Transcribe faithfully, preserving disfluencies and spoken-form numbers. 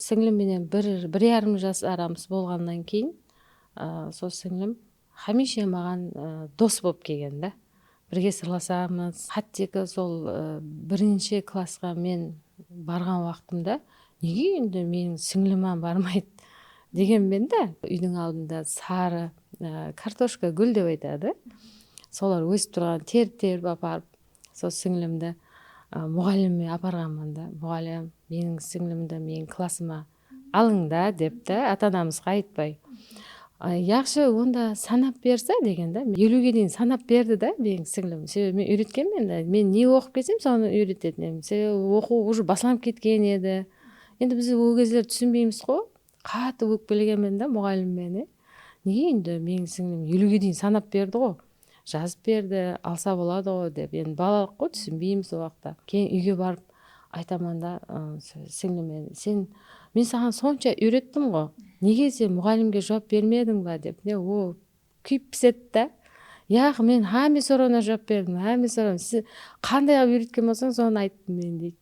Sińlim menen bir, bir yarım jas aramız bolǵannan keyin, a, sol sińlim hámiyshe maǵan, a, dos bolıp kelgen da. Birge sırlasamız. Hátteki sol, a, birinshi klassqa men barǵan waqtımda, nege endi meniń sińlim-ám barmaydı degenmen da. Úydiń aldında sarı, a, kartoshka gúl dep aytadı. Solar ósip turǵan, terip-terip aparıp, sol sińlimdi, a, muǵallimge aparǵanman da. Muǵallim, meniń sińlimdi meniń klassıma alıń da, depti, ata-anamızǵa aytpay. A, yaqshı, onda sanap bersa, degen da. Eliwge deyin sanap berdi da meniń sińlim. Sebebi men úyretkenmen da. Men ne oqıp kelsem, sonı úyretetin edim. Sebebi oqıw уже baslanıp ketken edi. Endi biz ol gezler túsinbeymiz ǵo. Qattı ókpelegenmen da muǵallimge. Nege endi meniń sińlim eliwge deyin sanap berdi ǵo. Jazıp berdi, alsa boladı ǵo dep. Endi balalıq ǵo, túsinbeymiz o waqıtta. Keyin úyge barıp aytaman da, ı, s-, sińlime, sen, men saǵan sonsha úyrettim ǵo. Nege sen muǵallimge juwap bermediń ba dep. Ne, o kúyip pisedi da. Yaq, men hámme sorawına juwap berdim, hámme sorawına. Siz qanday qılıp úyretken bolsań, sonı ayttım men, deydi.